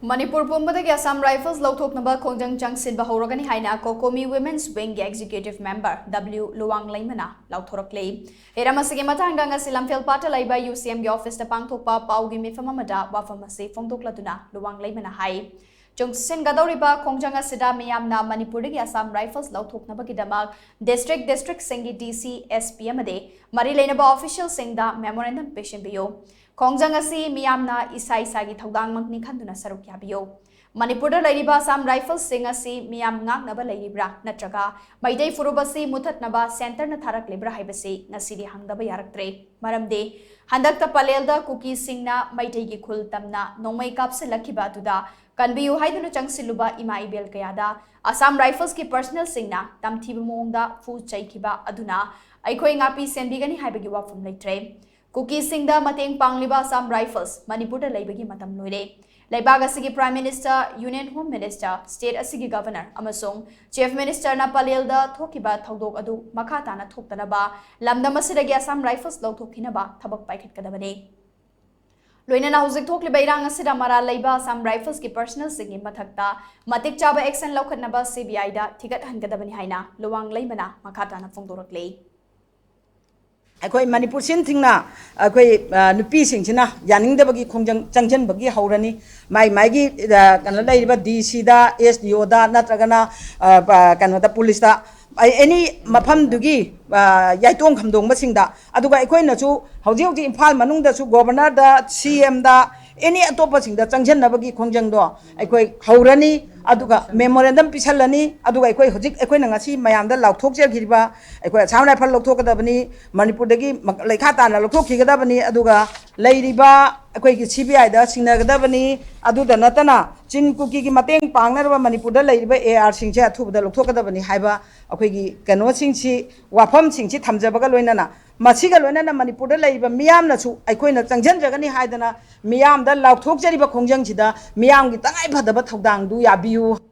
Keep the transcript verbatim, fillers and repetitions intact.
Manipur ꯄꯨꯝꯕꯗꯒꯤ Assam rifles ꯂꯧꯊꯣꯛꯅꯕ ꯈꯣꯡꯖꯪ ꯆꯪꯁꯤꯟꯕ ꯍꯧꯔꯒꯅꯤ ꯍꯥꯏꯅ ꯀꯣꯀꯣꯃꯤ ꯋꯤꯃꯦꯟꯁ ꯋꯤꯡꯒꯤ ꯑꯦꯛꯖꯤꯀ꯭ꯌꯨꯇꯤꯚ ꯃꯦꯝꯕꯔ ꯗꯕ꯭ꯂꯤꯎ ꯂꯨꯋꯥꯡꯂꯩꯃꯅ ꯂꯥꯎꯊꯣꯔꯛꯂꯤ꯫ ꯍꯤꯔꯝ ꯑꯁꯤꯒꯤ ꯃꯇꯥꯡꯗ ꯉꯁꯤ ꯂꯝꯐꯦꯜ ꯄꯥꯠꯇ ꯂꯩꯕ ꯌꯨ ꯁꯤ ꯑꯦꯝꯒꯤ ꯑꯣꯐꯤꯁꯇ ꯄꯥꯡꯊꯣꯛꯄ ꯄꯥꯎꯒꯤ ꯃꯤꯐꯝ ꯑꯃꯗ ꯋꯥꯐꯝ ꯑꯁꯤ ꯐꯣꯡꯗꯣꯛꯂꯗꯨꯅ ꯂꯨꯋꯥꯡꯂꯩꯃꯅ ꯍꯥꯏ, ꯆꯪꯁꯤꯟꯒꯗꯧꯔꯤꯕ ꯈꯣꯡꯖꯪ ꯑꯁꯤꯗ ꯃꯤꯌꯥꯝꯅ ꯃꯅꯤꯄꯨꯔꯗꯒꯤ ꯑꯁꯥꯝ ꯔꯥꯏꯐꯜꯁ ꯂꯧꯊꯣꯛꯅꯕꯒꯤꯗꯃꯛ ꯗꯤꯁꯇ꯭ꯔꯤꯛ ꯗꯤꯁꯇ꯭ꯔꯤꯛꯁꯤꯡꯒꯤ ꯗꯤ ꯁꯤ, ꯑꯦꯁ ꯄꯤ ꯑꯃꯗꯤ ꯃꯔꯤ ꯂꯩꯅꯕ ꯑꯣꯐꯤꯁꯤꯌꯦꯜꯁꯤꯡꯗ ꯃꯦꯃꯣꯔꯦꯟꯗꯝ ꯄꯤꯁꯤꯟꯕꯤꯌꯨ꯫ ꯈꯣꯡꯖꯪ ꯑꯁꯤ ꯃꯤꯌꯥꯝꯅ ꯏꯁꯥ ꯏꯁꯥꯒꯤ ꯊꯧꯗꯥꯡꯃꯛꯅꯤ ꯈꯟꯗꯨꯅ ꯁꯔꯨꯛ ꯌꯥꯕꯤꯌꯨ꯫ ꯃꯅꯤꯄꯨꯔꯗ ꯂꯩꯔꯤꯕ ꯑꯁꯥꯝ ꯔꯥꯏꯐꯜꯁꯤꯡ ꯑꯁꯤ ꯃꯤꯌꯥꯝ ꯉꯥꯛꯅꯕ ꯂꯩꯔꯤꯕ꯭ꯔꯥ ꯅꯠꯇ꯭ꯔꯒ ꯃꯩꯇꯩ ꯐꯨꯔꯨꯞ ꯑꯁꯤ ꯃꯨꯊꯠꯅꯕ ꯁꯦꯟꯇꯔꯅ ꯊꯥꯔꯛꯂꯤꯕ꯭ꯔꯥ ꯍꯥꯏꯕꯁꯤ ꯉꯁꯤꯗꯤ ꯍꯪꯗꯕ ꯌꯥꯔꯛꯇ꯭ꯔꯦ꯫ ꯃꯔꯝꯗꯤ ꯍꯟꯗꯛꯇ ꯄꯂꯦꯜꯗ ꯀꯨꯀꯤꯁꯤꯡꯅ ꯃꯩꯇꯩꯒꯤ ꯈꯨꯜ ꯇꯝꯅ ꯅꯣꯡꯃꯩ ꯀꯥꯞꯁꯤꯜꯂꯛꯈꯤꯕ ꯑꯗꯨꯗ ꯀꯟꯕꯤꯌꯨ ꯍꯥꯏꯗꯨꯅ ꯆꯪꯁꯤꯜꯂꯨꯕ ꯏꯃꯥ ꯏꯕꯦꯜ ꯀꯌꯥꯗ ꯑꯁꯥꯝ ꯔꯥꯏꯐꯜꯁꯀꯤ ꯄꯔꯁꯅꯦꯜꯁꯤꯡꯅ ꯇꯝꯊꯤꯕ ꯃꯑꯣꯡꯗ ꯐꯨ ꯆꯩꯈꯤꯕ ꯑꯗꯨꯅ ꯑꯩꯈꯣꯏ ꯉꯥꯛꯄꯤ ꯁꯦꯟꯕꯤꯒꯅꯤ ꯍꯥꯏꯕꯒꯤ ꯋꯥꯐꯝ ꯂꯩꯇ꯭ꯔꯦ꯫ ꯀꯨꯀꯤꯁꯤꯡꯗ ꯃꯇꯦꯡ ꯄꯥꯡꯂꯤꯕ ꯑꯁꯥꯝ ꯔꯥꯏꯐꯜꯁ ꯃꯅꯤꯄꯨꯔꯗ ꯂꯩꯕꯒꯤ ꯃꯇꯝ ꯂꯣꯏꯔꯦ꯫ ꯂꯩꯕꯥꯛ ꯑꯁꯤꯒꯤ prime minister, union home minister, state ꯑꯁꯤꯒꯤ ꯒꯚꯔꯅꯔ ꯑꯃꯁꯨꯡ ꯆꯤꯐ ꯃꯤꯅꯤꯁꯇꯔꯅ ꯄꯂꯦꯜꯗ ꯊꯣꯛꯈꯤꯕ ꯊꯧꯗꯣꯛ ꯑꯗꯨ ꯃꯈꯥ ꯇꯥꯅ ꯊꯣꯛꯇꯅꯕ ꯂꯝꯗꯝ ꯑꯁꯤꯗꯒꯤ ꯑꯁꯥꯝ ꯔꯥꯏꯐꯜꯁ ꯂꯧꯊꯣꯛꯈꯤꯅꯕ ꯊꯕꯛ ꯄꯥꯏꯈꯠꯀꯗꯕꯅꯤ꯫ ꯂꯣꯏꯅꯅ ꯍꯧꯖꯤꯛ ꯊꯣꯛꯂꯤꯕ ꯏꯔꯥꯡ ꯑꯁꯤꯗ ꯃꯔꯥꯜ ꯂꯩꯕ ꯑꯁꯥꯝ ꯔꯥꯏꯐꯜꯁꯀꯤ ꯄꯔꯁꯅꯦꯜꯁꯤꯡꯒꯤ ꯃꯊꯛꯇ ꯃꯇꯤꯛ ꯆꯥꯕ ꯑꯦꯛꯁꯟ ꯂꯧꯈꯠꯅꯕ ꯁꯤ ꯕꯤ ꯑꯥꯏꯗ ꯊꯤꯒꯠꯍꯟꯒꯗꯕꯅꯤ ꯍꯥꯏꯅ ꯂꯨꯋꯥꯡ ꯂꯩꯃꯅ ꯃꯈꯥ ꯇꯥꯅ ꯐꯣꯡꯗꯣꯔꯛꯂꯤ꯫ ꯑꯩꯈꯣꯏ ꯃꯅꯤꯄꯨꯔ ꯁꯤꯟ ꯊꯤꯡꯅ ꯑꯩꯈꯣꯏ, ꯑ, ꯅꯨꯄꯤꯁꯤꯡꯁꯤꯅ ꯌꯥꯅꯤꯡꯗꯕꯒꯤ ꯈꯣꯡꯖꯪ ꯆꯪꯁꯤꯟꯕꯒꯤ ꯍꯧꯔꯅꯤ꯫ ꯃꯥꯏ ꯃꯥꯏꯒꯤ, ꯑ, ꯀꯩꯅꯣ ꯂꯩꯔꯤꯕ ꯗꯤ ꯁꯤꯗ, ꯑꯦꯁ ꯗꯤ ꯑꯣꯗ ꯅꯠꯇ꯭ꯔꯒꯅ, ꯑ, ꯄ-, ꯀꯩꯅꯣꯗ ꯄꯨꯂꯤꯁꯇ, ꯑꯦꯅꯤ ꯃꯐꯝꯗꯨꯒꯤ, ꯑ, ꯌꯥꯏꯇꯣꯡ ꯈꯝꯗꯣꯡꯕꯁꯤꯡꯗ꯫ ꯑꯗꯨꯒ ꯑꯩꯈꯣꯏꯅꯁꯨ ꯍꯧꯖꯤꯛ ꯍꯧꯖꯤꯛ ꯏꯝꯐꯥꯜ ꯃꯅꯨꯡꯗꯁꯨ ꯒꯣꯕꯔꯅꯔꯗ, ꯁꯤ ꯑꯦꯝꯗ, ꯑꯦꯅꯤ ꯑꯇꯣꯞꯄꯁꯤꯡꯗ ꯆꯪꯁꯤꯟꯅꯕꯒꯤ ꯈꯣꯡꯖꯪꯗꯣ ꯑꯩꯈꯣꯏ ꯍꯧꯔꯅꯤ꯫ ꯑꯗꯨꯒ ꯃꯦꯃꯣꯔꯦꯟꯗꯝ ꯄꯤꯁꯜꯂꯅꯤ꯫ ꯑꯗꯨꯒ ꯑꯩꯈꯣꯏ ꯍꯧꯖꯤꯛ ꯑꯩꯈꯣꯏꯅ ꯉꯁꯤ ꯃꯌꯥꯝꯗ ꯂꯥꯎꯊꯣꯛꯆꯈꯤꯕ, ꯑꯩꯈꯣꯏ ꯑꯁꯥꯝ ꯔꯥꯏꯐꯜ ꯂꯧꯊꯣꯛꯀꯗꯕꯅꯤ, ꯃꯅꯤꯄꯨꯔꯗꯒꯤ ꯃ-, ꯂꯩꯈꯥ ꯇꯥꯅ ꯂꯧꯊꯣꯛꯈꯤꯒꯗꯕꯅꯤ꯫ ꯑꯗꯨꯒ ꯂꯩꯔꯤꯕ ꯑꯩꯈꯣꯏꯒꯤ ꯁꯤ ꯕꯤ ꯑꯥꯏꯗ ꯁꯤꯟꯅꯒꯗꯕꯅꯤ꯫ ꯑꯗꯨꯗ ꯅꯠꯇꯅ ꯆꯤꯟ ꯀꯨꯀꯤꯒꯤ ꯃꯇꯦꯡ ꯄꯥꯡꯅꯅꯕ ꯃꯅꯤꯄꯨꯔꯗ ꯂꯩꯔꯤꯕ ꯑꯦ ꯑꯥꯔꯁꯤꯡꯁꯦ ꯑꯊꯨꯕꯗ ꯂꯧꯊꯣꯛꯀꯗꯕꯅꯤ ꯍꯥꯏꯕ ꯑꯩꯈꯣꯏꯒꯤ ꯀꯩꯅꯣꯁꯤꯡꯁꯤ, ꯋꯥꯐꯝꯁꯤꯡꯁꯤ ꯊꯝꯖꯕꯒ ꯂꯣꯏꯅꯅ, ꯃꯁꯤꯒ ꯂꯣꯏꯅꯅ ꯃꯅꯤꯄꯨꯔꯗ ꯂꯩꯔꯤꯕ ꯃꯤꯌꯥꯝꯅꯁꯨ ꯑꯩꯈꯣꯏꯅ ꯆꯪꯁꯤꯟꯖꯒꯅꯤ ꯍꯥꯏꯗꯅ ꯃꯤꯌꯥꯝꯗ ꯂꯥꯎꯊꯣꯛꯆꯔꯤꯕ ꯈꯣꯡꯖꯪꯁꯤꯗ ꯃꯤꯌꯥꯝꯒꯤ ꯇꯉꯥꯏ ꯐꯗꯕ ꯊꯧꯗꯥꯡꯗꯨ ꯌꯥꯕꯤꯌꯨ꯫